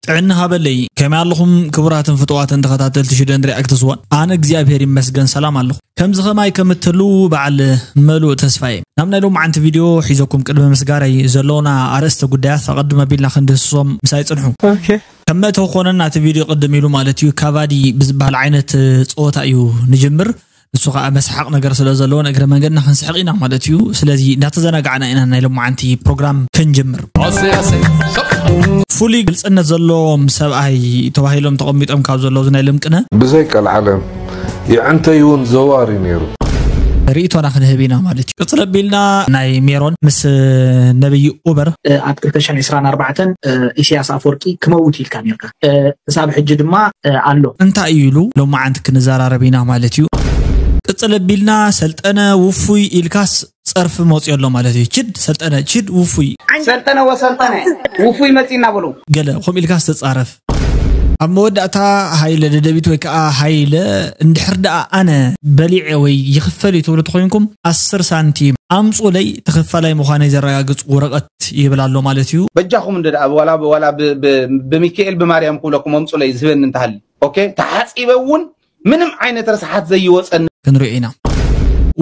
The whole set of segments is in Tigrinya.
ጥዕና ሃበለይ። ከመይ ኣለኹም ክቡራትን ፍጡዋትን ተኸታተልቲ ሽደን ሪኣክትስ ዋን? ኣነ እግዚኣብሔር ይመስገን ሰላም ኣለኹ። ከምዚ ኸማይ ከም እትህልዉ በዓል መሉእ ተስፋ እየ። ናብ ናይ ሎማዓንቲ ቪድዮ ሒዘኩም ቅድሚ ምስጋረይ ዘለዉና ኣርእስተ ጉዳያት ኣቐድም ኣቢልና ክንድህስሶም ምሳይ ጽንሑ። ከም መእተዊ ክኾነና እቲ ቪድዮ ቅድም ኢሉ ማለት እዩ ካባዲ ብዝበሃል ዓይነት ጸወታ እዩ ንጅምር። ንሱ ኸኣ መስሓቕ ነገር ስለ ዘለዎ ንእግረ መንገድና ክንስሕቕ ኢና ማለት እዩ። ስለዚ እንዳተዘናጋዕና ኢና ናይ ሎማዓንቲ ፕሮግራም ክንጅምር። ፍሉይ ግልጽነት ዘለዎም ሰብኣይ ተባሂሎም ተቐሚጦም ካብ ዘለዉ ናይ ልምቅነ ብዘይ ቀልዓለም የዕንተይ እውን ዘዋር እዩ ነይሩ። ርእይቶና ክንህብ ኢና ማለት እዩ። ቅጽል ኣቢልና ናይ ሜሮን ምስ ነብይ ኡበር ኣብ ክልተ ሽሕን ዕስራን ኣርባዕተን ኢሳያስ ኣፈወርቂ ክመውት ኢልካ ነርካ። ክሳብ ሕጂ ድማ ኣሎ። እንታይ እዩ ኢሉ ሎማዓንቲ ክንዘራረብ ኢና ማለት እዩ። ቅጽል ኣቢልና ሰልጠነ ውፉይ ኢልካስ ጸርፊ መጽዮ ኣሎ ማለት እዩ። ችድ ሰልጠነ ችድ ውፉይ ሰልጠነ ወሰልጠነ ውፉይ መጺና በሉ። ገለ ከምኡ ኢልካስ ተጻረፍ። ኣብ መወዳእታ ሃይለ ደደቢት ወይ ከዓ ሃይለ እንድሕር ደኣ ኣነ በሊዐ ወይ ይኽፈል እዩ ትብሉ ተኾይንኩም ኣስር ሳንቲም ኣምጹለይ። ተኸፋላይ ምዃነይ ዘረጋግጽ ወረቐት ይብል ኣሎ ማለት እዩ። በጃኹም እንደ ደኣ ዋላ ዋላ ብ- ብ- ብሚካኤል ብማርያም ክብለኩም ኣምጹለይ ዝህበኒ እንተሃሊ ኦኬ ተሓጺበ እውን ምንም ዓይነት ርስሓት ዘይወፀኒ። ክንሪኦ ኢና።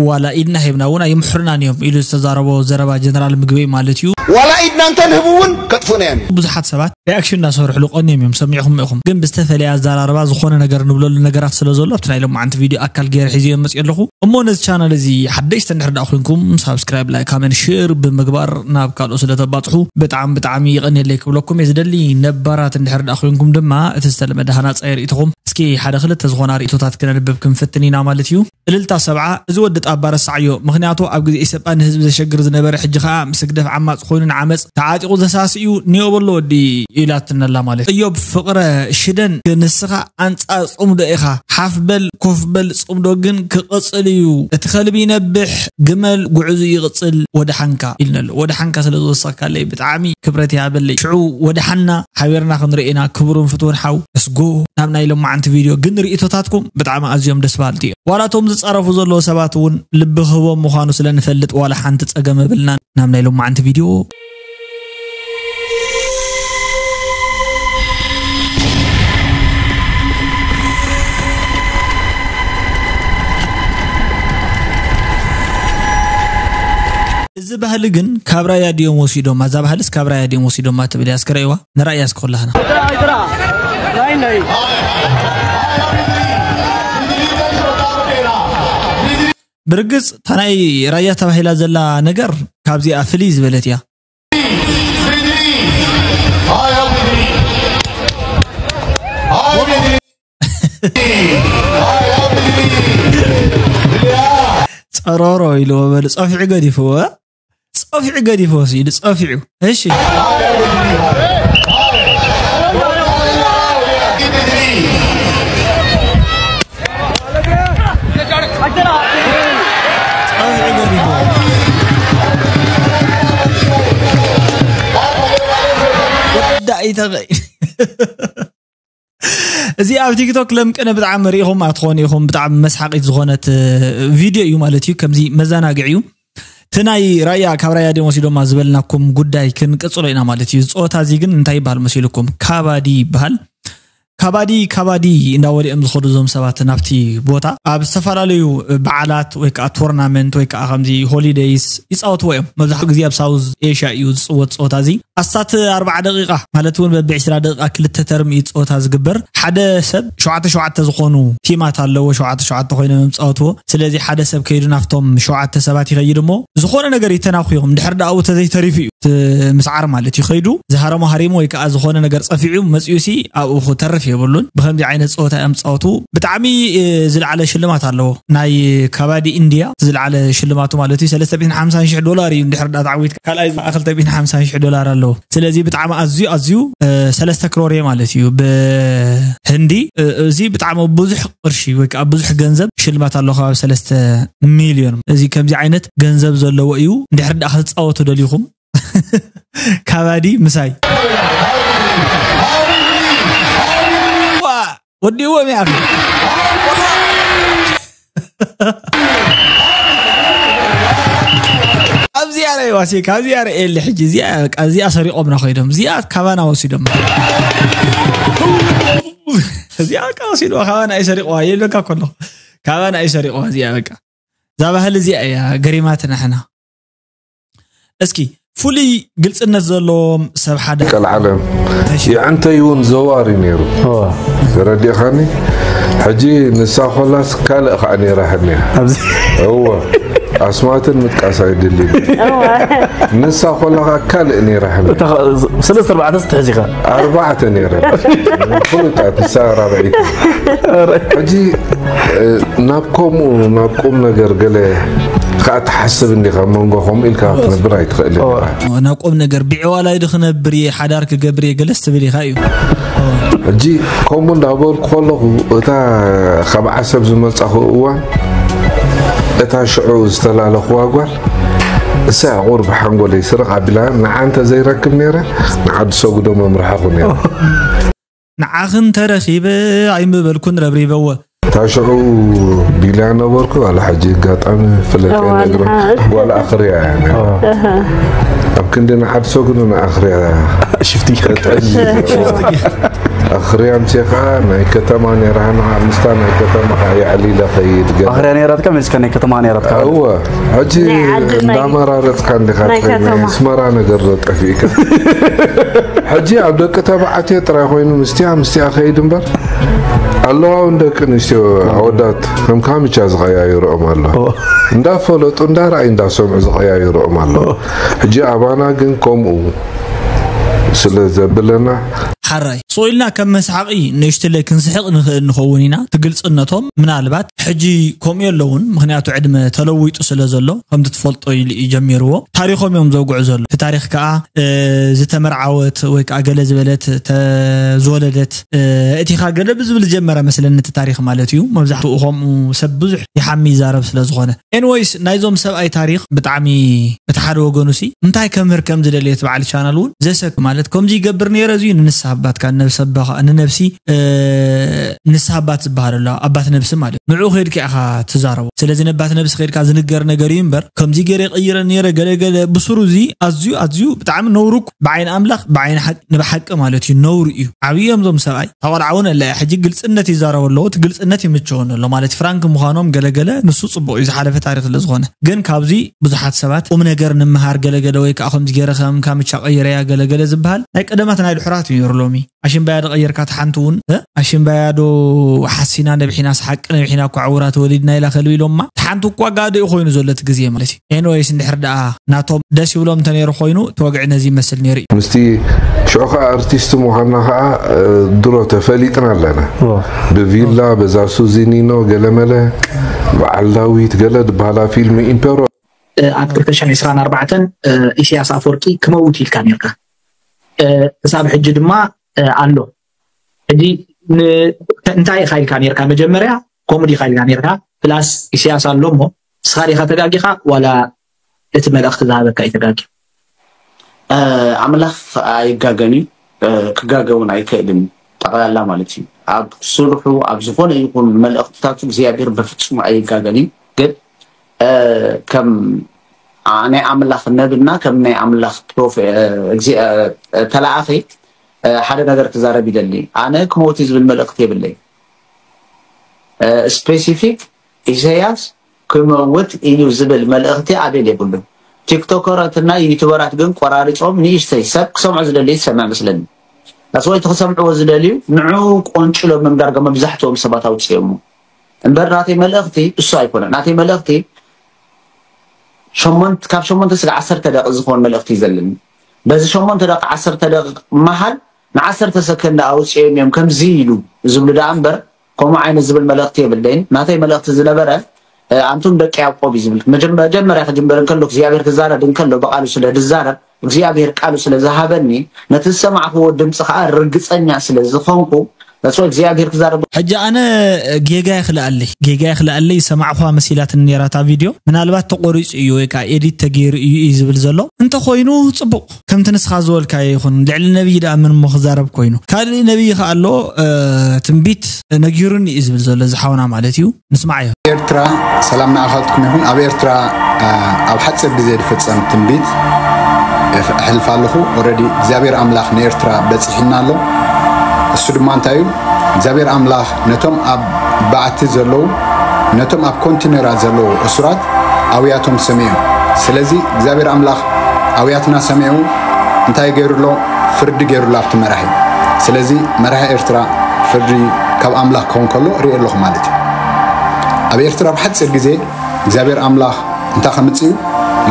ዋላ ኢድና ሂብና እውን ኣይምሕሩናን እዮም ኢሉ ዝተዛረቦ ዘረባ ጀነራል ምግበይ ማለት እዩ። ዋላ ኢድና እንተንህብ እውን ከጥፉእና እዮም። ብዙሓት ሰባት ሪኣክሽን እናሰርሕሉ ቀንዮም እዮም ሰሚዕኹም ኢኹም። ግን ብዝተፈለየ ኣዘራርባ ዝኾነ ነገር ንብለሉ ነገራት ስለ ዘሎ ኣብቲ ናይ ሎማዓንቲ ቪድዮ ኣካል ገይረ ሒዘዮ መፅእ ኣለኹ። እሞ ነዚ ቻናል እዚ ሓደሽቲ እንድሕር ደኣ ኮይንኩም ሳብስክራይብ፣ ላይክ፣ ካመንት፣ ሼር ብምግባር ናብ ካልኦት ስለ ተባፅሑ ብጣዕሚ ብጣዕሚ ይቐንየለይ ክብለኩም እየ ዝደሊ። ነባራት እንድሕር ደኣ ኮይንኩም ድማ እቲ ዝተለመደ ሃናፃይ ርእይቶኹም እስኪ ሓደ ክልተ ዝኾና ርእይቶታት ክነንብብ ክንፍትን ኢና ማለት እዩ። እልልታ ሰብዓ፣ እዚ ወዲ ጣባ ረሳዕዮ፣ ምኽንያቱ ኣብ ግዜ ኢሰጳ ንህዝቢ ዘሸግር ዝነበረ ሕጂ ኸኣ ምስ ህግደፍ ዓማጺ ኮይኑ ንዓመጽ ተዓጢቑ ዘሳሲ እዩ፣ ኒዮ በሎ ወዲ ኢላትና ኣላ ማለት እዩ። እዮብ ፍቕረ ሽደን ንስኻ ኣንጻር ጽምዶ ኢኻ፣ ሓፍ በል ኮፍ በል ጽምዶ ግን ክቕጽል እዩ፣ እቲ ከልቢ ይነብሕ ግመል ጉዕዙ ይቕጽል ወደሓንካ ኢልና ኣሎ። ወደሓንካ ስለ ዝወሰኽካለይ ብጣዕሚ ክብረት ይሃበለይ። ሽዑ ወደሓንና ሓቢርና ክንርኢ ኢና ክቡርን ፍቱውን ሓው። እስጎ ናብ ናይ ሎማዓንቲ ቪድዮ ግን ርእይቶታትኩም ብጣዕሚ ኣዝዮም ደስ በሃልቲ እዮም። ዋላ እቶም ዝጻረፉ ዘለዉ ሰባት እውን ልቢ ክህቦም ምዃኑ ስለ ንፈልጥ ዋላ ሓንቲ ጸገም የብልናን። ናብ ናይ ሎማዓንቲ ቪድዮ እዚ ባህሊ ግን ካብ ራያ ድዮም ወሲዶማ? እዛ ባህልስ ካብ ራያ ድዮም ወሲዶማ ትብል እያ። እስከ ረእይዋ፣ ንራእያ እስከ ኩላህና። ብርግጽ እታ ናይ ራያ ተባሂላ ዘላ ነገር ካብዚኣ ፍልይ ዝበለት እያ። ጸሮሮ ኢልዎ በሉ፣ ጸፊዑ ገዲፍዎ። ጸፊዑ ገዲፍዎ ሲ ኢሉ ጸፊዑ። እሺ። ጸፊዑ ገዲፍዎ። ወዳኢ ተቐይ- እዚ ኣብ ቲክቶክ ለምቅነ ብጣዕሚ ርኢኹም ኣትኾኑ ኢኹም። ብጣዕሚ መስሓቂት ዝኾነት እ፣ ቪድዮ እዩ ማለት እዩ። ከምዚ መዘናግዒ እዩ። እቲ ናይ ራያ ካብ ራያ ድዮም ወሲዶማ ዝበልናኩም ጉዳይ ክንቅጽሎ ኢና ማለት እዩ። እዚ ጸወታ እዚ ግን እንታይ ይበሃል መሲልኩም? ካባዲ ይበሃል። ካባዲ ካባዲ እንዳበሉ እዮም ዝኸዱ እዞም ሰባት ናብቲ ቦታ። ኣብ ዝተፈላለዩ በዓላት ወይ ከዓ ቶርናመንት ወይ ከዓ ከምዚ ሆሊደይስ ይፃወትዎ እዮም። መብዛሕትኡ ግዜ ኣብ ሳውዝ ኤሽያ እዩ ዝፅወት ፀወታ እዚ። ኣስታት ኣርብዓ ደቂቃ ማለት እውን በብዒስራ ደቂቃ ክልተ ተርም እዩ ፀወታ ዝግበር። ሓደ ሰብ ሸውዓተ ሸውዓተ ዝኾኑ ቲማት ኣለዎ፣ ሸውዓተ ሸውዓተ ኮይኖም እዮም ዝፃወትዎ። ስለዚ ሓደ ሰብ ከይዱ ናብቶም ሸውዓተ ሰባት ይኸይድ እሞ ዝኾነ ነገር ይተናኹኹም ድሕር ደኣ ኣብኡ ተዘይተሪፉ እዩ እቲ ምስዓር ማለት እዩ። ከይዱ ዝሃረሞ ሃሪሙ ወይ ከዓ ዝኾነ ነገር ፀፊዑ መፂኡ ሲ ኣብኡ ክተርፍ የብሉን። ብከምዚ ዓይነት ፀወታ እዮም ዝፃወቱ። ብጣዕሚ ዝለዓለ ሽልማት ኣለዎ ናይ ካባዲ ኢንድያ ዝለዓለ ሽልማቱ ማለት እዩ። ሰለስተ ሚእትን ሓምሳን ሽሕ ዶላር እዩ እንድሕር ደኣ ተዓዊትካ ካልኣይ ዝኸዓ ክልተ ሚእትን ሓምሳን ሽሕ ዶላር ኣለዎ። ስለዚ ብጣዕሚ ኣዝዩ ኣዝዩ ሰለስተ ክሮር እየ ማለት እዩ ብህንዲ። እዚ ብጣዕሚ ብዙሕ ቅርሺ ወይ ከዓ ብዙሕ ገንዘብ ሽልማት ኣሎ ከባቢ ሰለስተ ሚልዮን። እዚ ከምዚ ዓይነት ገንዘብ ዘለዎ እዩ። እንድሕር ደኣ ክትፃወቱ ደሊኹም ካባዲ ምሳይ ወዲእዎም ይኣኽ ኣብዚኣ ናይ ዋሴ ካብዚኣ ርኤሊ ሕጂ እዚኣ በቃ እዚኣ ሰሪቆምና ኮይዶም እዚኣ ካባና ወሲዶም እዚኣ ቃ ወሲድዋ ካባና ኣይሰሪቕዋ ይብለካ ከሎ ካባና ኣይሰሪቕዋ እዚኣ በቃ እዛ ባህሊ እዚኣ እያ ገሪማትና ሕና። እስኪ ፍሉይ ግልጽነት ዘለዎም ሰብ ሓደ ቀልዓለም ይዕንተይ እውን ዘዋር እዩ ነይሩ። ተረዲእኻኒ? ሕጂ ንሳ ኮላስ ካልእ ከዓ ነይራ ህኒያ። እወ ኣስማትን ምጥቃስ ኣይድልን። ንሳ ኮላ ከዓ ካልእ ነይራ ህኒያ። ሰለስተ ኣርባዕተ ስትሕዚኻ ኣርባዕተ ነይረ ፍሉጣት ንሳ ራብዒት። ሕጂ ናብ ከምኡ ናብ ቁም ነገር ገለ ከዓ ትሓስብ እንዲኻ መንጎ ከምኡ ኢልካ ክትነብር ኣይትኽእልን። ናብ ቁም ነገር ቢዕዋላይ ዶ ክነብር እየ ሓዳር ክገብር እየ ገለስ ትብል ኢኻ እዩ። ሕጂ ከምኡ እንዳበልኩ ከለኹ እታ ካብ ዓሰብ ዝመፃኹ እዋን እታ ሽዑ ዝተላለኹዋ ጓል እሳ ቁርብ ሓንጎለይ ስርቕ ኣቢላ ንዓ እንተ ዘይረክብ ነይረ ንዓዲ ሰጉዶ መምርሓኹ ነይረ። ንዓኽን ተረኺበ ኣይምበልኩን ረብሪበወ። እታ ሽዑ ቢልያ ነበርኩ ዋላ ሕጂ ኣጋጣሚ ፍለጥ ነግሮ ጓል ኣኽርያ እያ ነይራ። ኣብ ክንዲ ንዓዲ ሰጉዶ ንኣኽርያ ሽፍቲ ኣኽርያ ምሴ ከዓ ናይ ከተማ ነይራ ንዓ ምስታ ናይ ከተማ ከዓ የዕሊለ ኸይድ ገለ ኣኽርያ ነይራትካ መሲካ ናይ ከተማ ነይራትካ እወ ሕጂ እንዳመራረፅካ እንዲኻ ትኸይድ ናይ ኣስመራ ነገር ዶ ጠፊእካ ሕጂ ኣብ ደቂ ተባዕትዮ ጥራይ ኮይኑ ምስቲያ ምስቲያ ከይድ እምበር ኣለዋ እውን ደቂ ኣንስትዮ ኣወዳት ከም ካምቻ ዝቐያይርኦም ኣሎ እንዳፈለጡ እንዳረኣዩ እንዳሰምዑ ዝቐያይርኦም ኣሎ ሕጂ ኣባና ግን ከምኡ ስለ ዘብለና ሓራይ ስቕ ኢልና ከም መስሓቒ ንእሽትለይ ክንስሕቕ ንኽእል ንኸውን ኢና ትግልፅነቶም ምናልባት ሕጂ ከምኡ የለውን ምኽንያቱ ዕድመ ተለዊጡ ስለ ዘሎ ከምቲ ትፈልጦ ኢሉ እዩ ጀሚርዎ ታሪኾም እዮም ዘውግዑ ዘሎ እቲ ታሪኽ ከዓ ዝተመርዓወት ወይ ከዓ ገለ ዝበለት ዝተወለደት እቲኻ ገለ ብዝብል ዝጀመረ መስለኒ እቲ ታሪኽ ማለት እዩ መብዛሕትኡ ከምኡ ሰብ ብዙሕ ይሓሚ ይዛረብ ስለ ዝኾነ ኤንወይስ ናይዞም ሰብኣይ ታሪኽ ብጣዕሚ እቲ ሓደ ወገኑ ሲ እንታይ ከምህር ከም ዝደልየ እቲ በዓል ቻናል እውን ዘሰክ ማለት ከምዚ ይገብር ነይረ እዚ ንንስሓ ኣባትካ ንነብሲ ንንስሓ ኣባት ዝበሃል ኣሎ ኣባት ነብሲ ማለት ንዑ ከይድካ ኢኻ ትዛረቦ ስለዚ ነባት ነብሲ ከይድካ ዝንገር ነገር እዩ እምበር ከምዚ ገይረ ይቕይረ ነይረ ገለገለ ብስሩ እዚ ኣዝዩ ኣዝዩ ብጣዕሚ ነውሩ ብዓይኒ ኣምላኽ ብዓይኒ ሓቂ ንብሓቂ ማለት እዩ ነውሩ እዩ ዓብዮም ዞም ሰብኣይ ተቆልዓ እውን ኣለ ሕጂ ግልፅነት ይዛረቡ ኣለዎ እቲ ግልፅነት ይምቸወን ኣሎ ማለት ፍራንክ ምዃኖም ገለገለ ንሱ ፅቡቅ እዩ ዝሓለፈ ታሪክ ስለዝኾነ ግን ካብዚ ብዙሓት ሰባት ቁም ነገር ንምሃር ገለገለ ወይ ከዓ ከምዚ ገይረ ከም ካምቻ ቀይረያ ገለገለ ዝበሃል ናይ ቀደማት ናይ ድሑራት እዩ ነይሩ ሎሚ ኣሽምባያ ዶ ቀይርካ ተሓንቲ እውን ኣሽምባያ ዶ ሓሲና ነብሒናስ ሓቂ ነብሒና እኳ ዕውራ ተወሊድና ኢላ ከልቢ ኢሎማ ተሓንቲ እኳ ጋዶ እዩ ኮይኑ ዘሎ እቲ ግዜ ማለት እዩ ኤንወይስ እንድሕር ደኣ ናቶም ደስ ይብሎም እንተነይሩ ኮይኑ እቲ ወግዒ ነዚ ይመስል ነይሩ እዩ ምስቲ ሽዑ ከዓ ኣርቲስት ምዃንና ከዓ ድሮ ተፈሊጥና ኣለና ብቪላ በዛ ሱዚኒኖ ገለመለ በዓል ዳዊት ገለ ዝበሃላ ፊልም ኢምፔሮ ኣብ ክልተ ሽሕን ዕስራን ኣርባዕተን ኢሳያስ ኣፈወርቂ ክመውት ኢልካ ነርካ ክሳብ ሕጂ ድማ ኣሎ ሕጂ እንታይ ኢኻ ኢልካ ነርካ መጀመርያ ከምኡ ዲኻ ኢልካ ነርካ ፕላስ ኢሳያስ ኣሎ እሞ ንስኻ ዲኻ ተጋጊኻ ዋላ እቲ መልእኽቲ ዝሃበካ እዩ ተጋጊ ኣምላኽ ኣይጋገን እዩ ክጋገ እውን ኣይክእልን ጠቕላላ ማለት እዩ ኣብ ስርሑ ኣብ ዝኾነ ይኹን መልእኽትታቱ እግዚኣብሔር በፍጹም ኣይጋገን እዩ ግን ከም ናይ ኣምላኽ ነብና ከም ናይ ኣምላኽ ተላኣኺ ሓደ ነገር ክዛረብ ይደሊ ኣነ ክመውት ዝብል መልእኽቲ የብለይ ስፔሲፊክ ኢሳያስ ክመውት እዩ ዝብል መልእኽቲ ኣቤል የብሉን። ቲክቶከራትና ዩቱበራት ግን ቆራሪጾም ንእሽተይ ሰብ ክሰምዖ ዝደሊ ዝሰምዕ መስለኒ። That's why እቲ ክሰምዕዎ ዝደልዩ ንዑ ቆንጭሎም እዮም ዳርጋ መብዛሕትኦም ሰባት ኣውፅኦሞ። እምበር ናተይ መልእኽቲ እሱ ኣይኮነን። ናተይ መልእኽቲ ሸሞንተ ካብ ሸሞንተ ስጋዕ ዓሰርተ ደቂቕ ዝኸውን መልእኽቲ እዩ ዘለኒ። በዚ ሸሞንተ ደቂቕ ዓሰርተ ደቂቕ መሃል ንዓሰርተ ሰከንድ ኣውፅኦም እዮም ከምዚ ኢሉ ዝብሉ ደኣ እምበር ከምኡ ዓይነት ዝብል መልእኽቲ የብለይን። ናተይ መልእኽቲ ዝነበረ ኣንቱም ደቂ ያዕቆብ እዩ ዝብል። መጀመርያ ክጅምር እንከሎ እግዚኣብሔር ክዛረብ እንከሎ ብቃሉ ስለ ዝዛረብ እግዚኣብሔር ቃሉ ስለ ዝሃበኒ ነቲ ዝሰማዕክዎ ድምፂ ከዓ ርግፀኛ ስለ ዝኾንኩ that's why እግዚኣብሔር ክዛረብ ሕጂ ኣነ ጌጋ ይኽልኣለይ ጌጋ ይኽልኣለይ ዝሰማዕኹዋ መሲላትኒ ነይራ እታ ቪድዮ ምናልባት ተቆሪፁ እዩ ወይ ከዓ ኤዲት ተገይሩ እዩ እዩ ዝብል ዘሎ እንተኾይኑ ፅቡቕ ከምቲ ንስኻ ዝበልካዮ ይኹን ልዕሊ ነብይ ደኣ ምን እሞ ክዛረብ ኮይኑ ካልእ ነብይ ከኣ ኣሎ ትንቢት ነጊሩኒ እዩ ዝብል ዘሎ እዚ ሓውና ማለት እዩ ንስማዓዮ። ኤርትራ ሰላም ንኣኻትኩም ይኹን። ኣብ ኤርትራ ኣብ ሓጺር ግዜ ዝፍጸም ትንቢት እሕልፍ ኣለኹ። ኦረዲ እግዚኣብሔር ኣምላኽ ንኤርትራ በጺሕና ኣሎ። እሱ ድማ እንታይ እዩ? እግዚኣብሔር ኣምላኽ ነቶም ኣብ በዓቲ ዘለዉ፣ ነቶም ኣብ ኮንቲነራት ዘለዉ እሱራት ኣውያቶም ሰሚዑ። ስለዚ እግዚኣብሔር ኣምላኽ ኣውያትና ሰሚዑ እንታይ ገይሩ ኣሎ? ፍርዲ ገይሩ ኣሎ ኣብቲ መራሒ። ስለዚ መራሒ ኤርትራ ፍርዲ ካብ ኣምላኽ ክኸውን ከሎ ርእየ ኣለኹ ማለት እዩ። ኣብ ኤርትራ ብሓጺር ግዜ እግዚኣብሔር ኣምላኽ እንታይ ከምጽእ እዩ?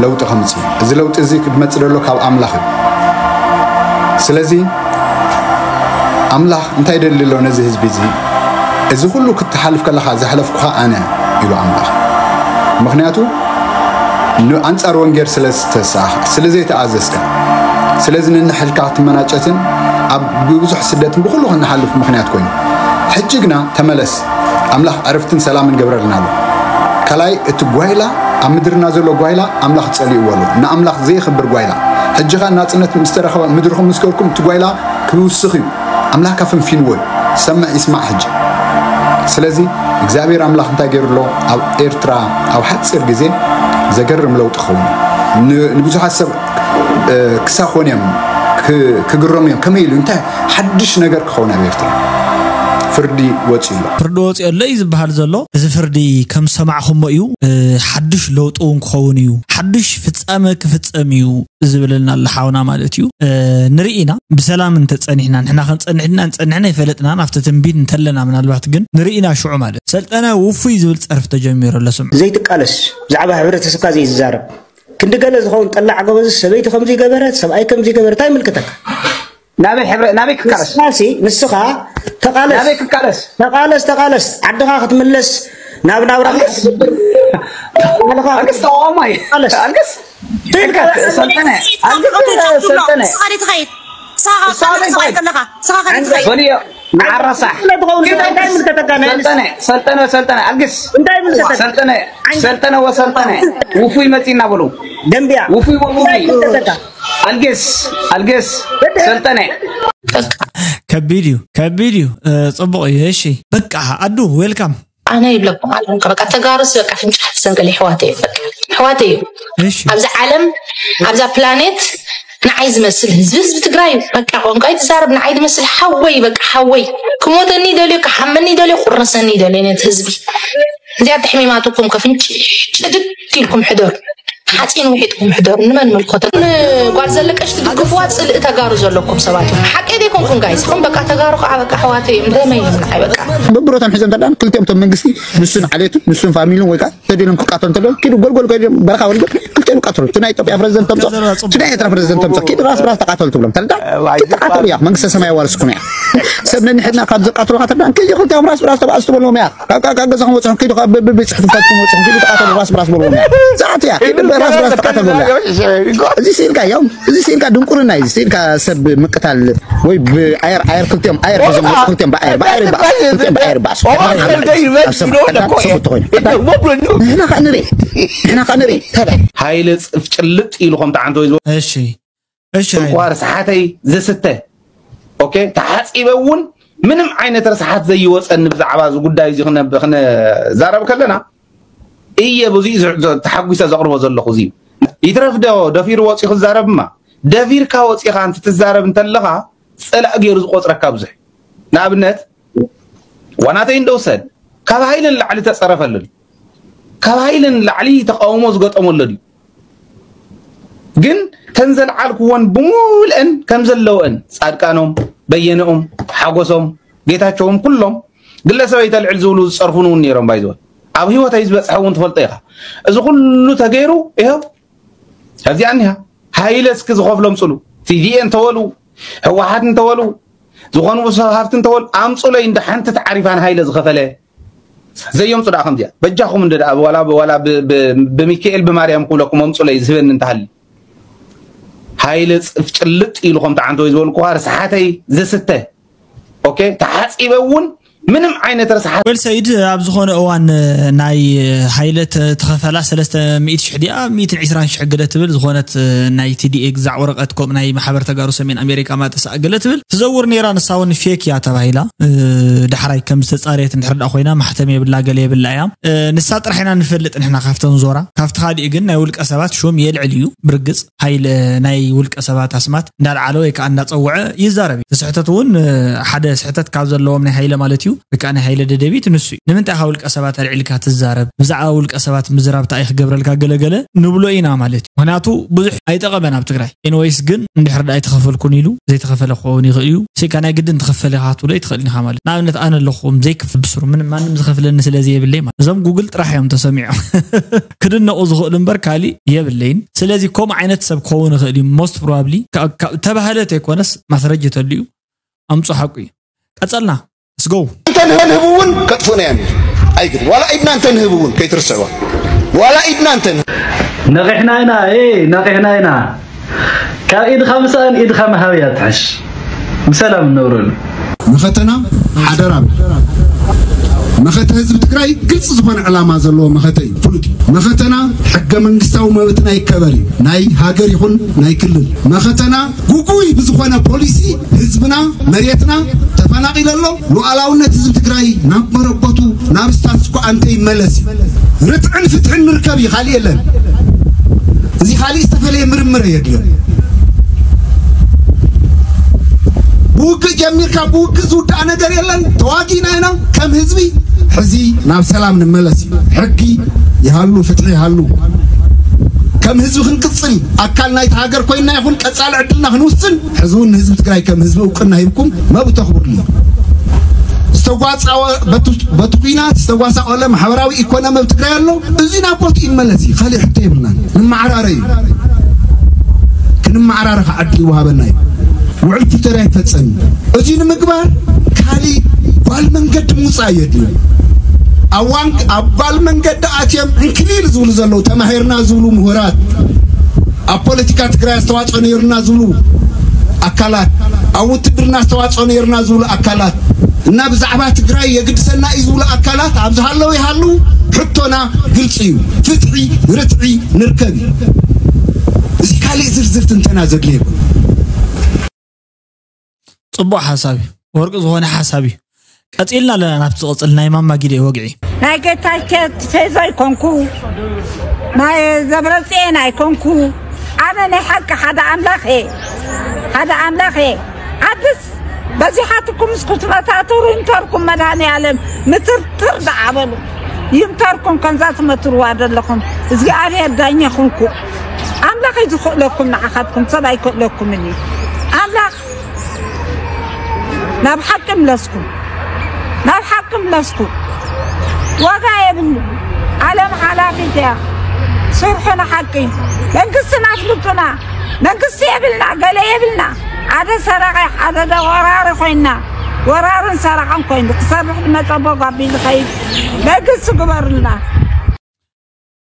ለውጢ ከምጽእ እዩ። እዚ ለውጢ እዚ ክመጽእ ዘሎ ካብ ኣምላኽ እዩ። ስለዚ ኣምላኽ እንታይ ይደሊ ኣሎ ነዚ ህዝቢ እዚ? እዚ ኩሉ ክትሓልፍ ከለኻ ዘሕለፍኩኻ ኣነ ኢሉ ኣምላኽ። ምኽንያቱ ንኣንጻር ወንጌል ስለ ዝተሳእኻ፣ ስለ ዘይተኣዘዝካ፣ ስለዚ ንንሕልካ ክትመናጨትን ኣብ ብብዙሕ ስደትን ብኹሉ ክንሓልፍ ምኽንያት ኮይኑ። ሕጂ ግና ተመለስ፣ ኣምላኽ ዕርፍትን ሰላምን ገብረልና ኣሎ። ካልኣይ እቲ ጓይላ፣ ኣብ ምድርና ዘሎ ጓይላ ኣምላኽ ጸሊእዎ ኣሎ። ንኣምላኽ ዘየኽብር ጓይላ። ሕጂ ኸኣ ናጽነት ምስ ተረኸበ ምድርኹም ምስ ከድኩም እቲ ጓይላ ክውስኽ እዩ። ኣምላኽ ከፍንፊንዎ እዩ። ሰምዕ ይስማዕ ሕጂ። ስለዚ እግዚኣብሔር ኣምላኽ እንታይ ገይሩ ኣሎ? ኣብ ኤርትራ ኣብ ሓጺር ግዜ ዘገርም ለውጢ ክኸውን እዩ። ን-፣ ንብዙሓት ሰብ፣ እ፣ ክሳኾን እዮም፣ ክ-፣ ክግረሙ እዮም። ከመይ ኢሉ? እንታይ ሓድሽ ነገር ክኸውን ኣብ ኤርትራ? ፍርዲ ወጺኡ ኣሎ። ፍርዲ ወጺኡ ኣሎ እዩ ዝበሃል ዘሎ። እዚ ፍርዲ ከም ዝሰማዕኹሞ እዩ። እ፣ ሓድሽ ለውጢ እውን ክኸውን እዩ። ሓድሽ ፍጻመ ክፍጸም እዩ ዝብለልና ኣሎ ሓውና ማለት እዩ። እ፣ ንርኢ ኢና። ብሰላም እንተጸኒሕና፣ ንሕና ክንጸንሕ ድና እንጸንሕና ኣይፈለጥናን። ኣብቲ ትንቢት እንተለና ምናልባት ግን ንርኢ ኢና ሽዑ ማለት። ሰልጠነ ውፉይ ዝብል ጸርፊ ተጀሚሩ ኣሎ ስምዑ። ዘይትቃለስ፣ ብዛዕባ ሕብረተሰብካ ዘይትዛረብ። ክንዲ ገለ ዝኸውን ጠላዕ ጎበዝ፣ ሰበይቲ ከምዚ ገበረት፣ ሰብኣይ ከምዚ ገበረ፣ እንታይ ይምልከተካ? ናበይ ሕብረ-፣ ናበይ ክቃለስ? ንስኻሲ፣ ንስኻ ተቓለስ። ናበይ ክቃለስ? ተቓለስ፣ ተቓለስ። ዓድኻ ክትምለስ፣ ናብ ናብራ ኣልቅስ። ባዕልኻ ኣልቅስ፣ ተቃዋማይ። ተቓለስ። ኣልቅስ። ትልካ-፣ ኣልቅስ፣ ሰልጠነ። ኣልቅስ፣ ሰልጠነ። ንስኻ ዶ ትኸይድ? ንስኻ ዶ ትኸይድ? ንስኻ ንስኻ ዶ ትኸይድ? ከለኻ? ንስኻ ዶ ትኸይድ? በልዮ፣ ንዓራሳሕ። እንታይ ትኸውን? እንታይ ይምልከተካ? ናይ ሰልጠነ፣ ሰልጠነ፣ ሰልጠነ፣ ኣልግስ። እንታይ ይምልከተካ? ሰልጠነ፣ ሰልጠነ ወሰልጠነ። ውፉይ መጺና በሉ። ደንብያ። ውፉይ ወውፉይ። እንታይ ይምልከተካ? ኣልግስ፣ ኣልግስ። ሰልጠነ። ከቢድ እዩ፣ ከቢድ እዩ። እ፣ ጽቡቕ እዩ። እሺ፣ በቃ ኣዱ፣ ዌልካም። ኣነ ይብለኩም ኣለኹ፣ በቃ ተጋሩስ በቃ ፍንጫሕ ትሰንቀል ኣሕዋተይ እዩ፣ በቃ ኣሕዋተይ እዩ። እሺ። ኣብዛ ዓለም፣ ኣብዛ ፕላኔት ንዓይ ዝመስል ህዝቢ፣ ህዝቢ ትግራይ እዩ። በቃ ቋንቋይ ትዛረብ፣ ንዓይ ዝመስል ሓወይ፣ በቃ ሓወይ። ክሞተኒ ይደልዮ፣ ክሓመኒ ይደልዮ፣ ክቁረሰኒ ይደልዮ ነቲ ህዝቢ። እዚኣ ተሕሚማትኩም ከፍንጭ ጭድድ ኢልኩም ሕደሩ። ሓፂን ውሒጥኩም ሕደሩ። ንመን ምልኮቶ? ንጓል ዘለቀሽ ትድግፍዋ ፅልኢ ተጋሩ ዘለኩም ሰባት እዮም። ሓቀይ ዘይኮንኩም ጋይስ? ኹም በቃ ተጋሩ ከዓ በቃ ኣሕዋተይ እዮም። ደመይ እዮም ንዓይ በቃ። በብሮታን ሒዞም ተዳን ክልቲኦም እቶም መንግስቲ ንሱን ዓሌቱን ንሱን ፋሚሉን ወይ ከዓ ተደልዮም ክቃተሉ እንተደልዮም ኪዱ ጎልጎል ከይዶም በረኻ ጎልጎል ክልቲኦም ይቃተሉ። እቲ ናይ ኢትዮጵያ ፕሬዝደንት ተምፅኦ፣ እቲ ናይ ኤርትራ ፕሬዝደንት ተምፅኦ ኪዱ ራስ ብራስ ተቃተሉ ትብሎም። ተረዳ? ትቃተሉ እያ መንግስተ ሰማይ ዋርስኩም እያ። ሰብ ነንሕድና ካብ ዘቃትሉኻ ተረዳ? ኪዱ ክልቲኦም ራስ ብራስ ተባእሱ ትበልዎም እያ። ካብ፣ ካብ፣ ካብ ገዛኹም ወፂኹም ኪዱ፣ ካብ ብ-፣ ብ-፣ ቤት ፅሕፈትኩም ወፂኹም ኪዱ ተቃተሉ፣ ራስ ብራስ በልዎም እያ። ሰዓት እያ። ኪዱ ራስ ብራስ ተቃተሉ እያ። እዚ ስኢልካ እዮም። እዚ ስኢልካ ድንቁርና እዩ። እዚ ስኢልካ ሰብ ምቅታል ወይ ብኣየር፣ ኣየር ክልቲኦም፣ ኣየር ሒዞም ወፂ፣ ክልቲኦም ብኣየር፣ ብኣየር ይባእሱ፣ ክልቲኦም ብኣየር ይባእሱ። ኣብ ሰማይ፣ ኣብ ሰማይ ተኾይኑ። ንሕና ኸኣ ንርኢ። ንሕና ኸኣ ንርኢ። ተባይ። ሃይለ ጽፍ ጭልጥ ኢሉ ከም ተዓንቶ እዩ። እሺ። እሺ፣ እንኳ ሃይለ። ርስሓተይ ዝስተ። ኦኬ፣ ተሓጺበ እውን ምንም ዓይነት ርስሓት ዘይወጸኒ ብዛዕባ እዚ ጉዳይ እዚ ክነ-፣ ክነዛረብ ከለና እየ ብዙ ዝ-፣ ዝ-፣ ተሓጒሰ ዘቕርቦ ዘለኹ እዚ እዩ። ይትረፍ ዶ ደፊሩ ወጺኡ ክዛረብማ? ደፊርካ ወጺኻ እንትትዛረብ እንተለኻ ጸላእ ገይሩ ዝቆጽረካ ብዙሕ። ንኣብነት ዋናተይ እንደውሰድ ካብ ሃይለ ንላዕሊ ተጸረፈሉን ካብ ሃይለ ንላዕሊ ተቃውሞ ዝገጠመሉ ድዩ? ግን ተን ዘልዓልክወን ብሙሉአን ከም ዘለወን ጻድቃኖም፣ በየነኦም፣ ሓጎሶም፣ ጌታቸውም ኩሎም ግለሰብ ኣይተልዕል ዝብሉ ዝጸርፉን እውን ነይሮም ባይዘወ ኣብ ህይወተይ ዝበጽሐ እውን ትፈልጦ ኢኻ። እዚ ኩሉ ተገይሩ ይኸው ኣብዚኣ እኒሃ። ሃይለ እስኪ ዝኸፍሎ ኣምጽሉ። ቲዲኤ እንተበሉ፣ ህወሓት እንተበሉ፣ ዝኾኑ ሰብ ሃፍቲ እንተበሉ ኣምጹለይ እንደ ሓንቲ ተዓሪፋን ሃይለ ዝኸፈለ ዘየምጹ ደኣ ከምዚኣ በጃኹም እንደ ደኣ ዋላ ዋላ ብ-፣ ብ-፣ ብሚካኤል ብማርያም ክብለኩም ኣምጹለይ ዝህበኒ እንተሃሊ ሃይለ ጽፍ ጭልጥ ኢሉ ከም ተዓንቶ ዝበልኩኻ ርስሓተይ ዝስተ ኦኬ ተሓጺበ እውን ምንም ዓይነት ረስሓት ወል ሰይድ ኣብ ዝኾነ እዋን ናይ ሃይለ ተኸፈላ ሰለስተ ሚእቲ ሽሕ ዲኣ ሚእትን ዕስራን ሽሕ ግደ ትብል ዝኾነት ናይ ቲዲኤ ግዛዕ ወረቐት ከምኡ ናይ ማሕበር ተጋሩ ሰሜን ኣሜሪካ ማጠሳእ ገለ ትብል ትዘውር ነይራ። ንሳ እውን ፌክ እያ ተባሂላ። ዳሕራይ ከም ዝተፃረየት እንድሕር ዳ ኮይና ማሕተም የብላ ገለ የብላ እያ። ንሳ ጥራሕ ኢና ንፈልጥ ንሕና ካብተን ዞራ። ካብቲ ካሊእ ግን ናይ ውልቀ ሰባት ሹም የልዕል እዩ። ብርግፅ ሃይለ ናይ ውልቀ ሰባት ኣስማት እንዳልዓለ ወይ ከዓ እንዳፀውዐ ይዛረብ እዩ። ስሕተት እውን ሓደ ስሕተት ካብ ዘለዎም ናይ ሃይለ ማለት እዩ። ወይ ከዓ ናይ ሃይለ ደደቢት ንሱ እዩ። ንምንታይ ካብ ውልቀ ሰባት ኣልዒልካ ትዛረብ? ብዛዕባ ውልቀ ሰባት ምዝራብ እንታይ ክገብረልካ ገለገለ ንብሎ ኢና ማለት እዩ። ምክንያቱ ብዙሕ ኣይጠቐመን ኣብ ትግራይ። ኤንወይስ ግን እንድሕር ዳ ኣይተኸፈልኩን ኢሉ ዘይተኸፈለ ክኸውን ይኽእል እዩ። ስኢካ ናይ ግድን ትኸፈለ ኢኻ ትብሎ ኣይትኽእልን ኢኻ ማለት። ንኣብነት ኣነ ኣለኹም ዘይክፍል ብስሩ ምን ማንም ዝኸፍለኒ ስለ ዘየብለይ ማለት። እዞም ጉግል ጥራሕ እዮም ተሰሚዖም። ክድነቑ ዝኽእሉ እምበር ካሊእ የብለይን። ስለዚ ከምኡ ዓይነት ሰብ ክኸውን ይኽእል እዩ። ሞስት ፕሮባብሊ ተባህለ ተይኮነስ ማስረጅ ተልዩ ኣምፁ ሓቁ እዩ። ቀጸልና። ስጎ እንተንህብ እውን ከጥፉእና እዮም። ኣይግድ ዋላ ኢድና እንተንህብ እውን ከይትርስዕዋ። ዋላ ኢድና እንተንህብ ነቂሕና ኢና እ ነቂሕና ኢና። ካብ ኢድኻ ምሳእን ኢድኻ ምሃብ እያ ትሕሽ። ብሰላም እነብረሉ። መኸተና ሓደራ በል። መኸተ ህዝቢ ትግራይ ግልፂ ዝኾነ ዕላማ ዘለዎ መኸተ እዩ፣ ፍሉጥ እዩ። መኸተና ሕገ መንግስታዊ መብትና ይከበር እዩ፣ ናይ ሃገር ይኹን ናይ ክልል። መኸተና ጉጉይ ብዝኾነ ፖሊሲ ህዝብና፣ መሬትና ተፈናቒለ ኣሎ፣ ሉዓላውነት ህዝቢ ትግራይ ናብ መረበቱ ናብ ስታትስኮ ኣንተ ይመለስ እዩ። ርትዕን ፍትሕን ንርከብ እዩ፣ ካሊእ የለን። እዚ ካሊእ ዝተፈለየ ምርምር የድልን። ብውግእ ጀሚርካ ብውግእ ዝውዳእ ነገር የለን። ተዋጊእና ኢና ከም ህዝቢ። ሕዚ ናብ ሰላም ንመለስ። ሕጊ ይሃሉ፣ ፍትሒ ይሃሉ፣ ከም ህዝቢ ክንቅፅል፣ ኣካል ናይቲ ሃገር ኮይና ይኹን ቀፃሊ ዕድልና ክንውስን። ሕዚ እውን ንህዝቢ ትግራይ ከም ህዝቢ እውቅና ሂብኩም መብቱ ተኽብርሉ። ዝተጓፃወ በቲ ኩናት ዝተጓሳቆለ ማሕበራዊ ኢኮኖሚ ኣብ ትግራይ ኣሎ። እዚ ናብ ቦቱ ይመለስ እዩ። ካሊእ ሕቶ የብልናን። ንመዓራረ እዩ። ክንመዓራረ ከዓ ዕድል ይወሃበና እዩ። ውዕል ፕሪቶርያ ይፈፀም እዩ። እዚ ንምግባር ካሊእ ጓል መንገዲ ምውፃእ የድልዩ። ኣዋን ኣብ ጓል መንገዲ ኣትዮም ዕንክሊል ዝብሉ ዘለዉ፣ ተማሂርና ዝብሉ ምሁራት፣ ኣብ ፖለቲካ ትግራይ ኣስተዋፅኦ ነይሩና ዝብሉ ኣካላት፣ ኣብ ውትድርና ኣስተዋፅኦ ነይሩና ዝብሉ ኣካላት እና ብዛዕባ ትግራይ የግድሰና እዩ ዝብሉ ኣካላት ኣብ ዝሃለዉ ይሃሉ። ሕቶና ግልፂ እዩ። ፍትሒ ርትዒ ንርከብ እዩ። እዚ ካሊእ ዝርዝር ትንተና ዘድልየ ይኹን። ፅቡቕ ሓሳብ እዩ። ወርቂ ዝኾነ ሓሳብ እዩ። ቀፂልና ኣለና ናብቲ ዝቕፅል ናይ ማማ ጊደ ወግዒ። ናይ ጌታቸው ቲፌዞ ኣይኮንኩ፣ ናይ ዘብረፅኤን ኣይኮንኩ። ኣነ ናይ ሓቂ ሓደ ኣምላኽ እየ፣ ሓደ ኣምላኽ እየ። ዓድስ በዚሓትኩም ምስ ክትመታተሩ ይምተርኩም፣ መድሃኔ ኣለም ምትርትር ደኣ በሉ። ይምተርኩም ከምዛ ትመትርዋ ዘለኹም። እግዚኣብሔር ዳኛ ኹንኩ። ኣምላኽ እዩ ዝኽእለኩም፣ ንዓኻትኩም ሰብ ኣይክእለኩምን እዩ። ኣምላኽ ናብ ሓቂ ምለስኩም፣ ናብ ሓቂ ምለስኩም። ዋጋ የብሉ። ዓለም ሓላፊት እያ። ስርሑ ንሓቂ። መንግስትና ኣፍልጡና። መንግስቲ የብልና፣ ገለ የብልና። ሓደ ሰራቂ፣ ሓደ ደ-፣ ወራሪ ኮይንና፣ ወራርን ሰራቅን ኮይኑ ክሰርሕ ዝመጸ ቦግ ኣቢሉ ዝኸይድ መንግስቲ ግበሩልና።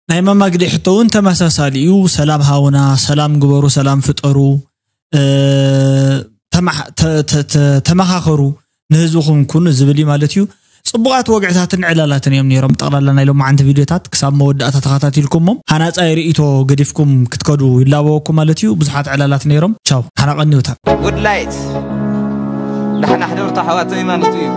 ናይ ማማ ግደ ሕቶ እውን ተመሳሳሊ እዩ። ሰላም ሃውና፣ ሰላም ግበሩ፣ ሰላም ፍጠሩ፣ እ፣ ተማሓ-፣ ተ-፣ ተ-፣ ተ-፣ ተመኻኸሩ፣ ንህዝብኹም ኩኑ ዝብል እዩ ማለት እዩ። ጽቡቓት ወግዕታትን ዕላላትን እዮም ነይሮም። ጠቕላላ ናይ ሎማዓንቲ ቪድዮታት ክሳብ መወዳእታ ተኸታቲልኩሞም፣ ሃናጻይ ርእይቶ ገዲፍኩም ክትከዱ ይላበወኩም ማለት እዩ። ብዙሓት ዕላላት ነይሮም። ቻው፣ ሓና ቀንዩታ። ጉድ ላይት ዳሕና ሕደርቱ ኣሕዋተይ ማለት እዩ።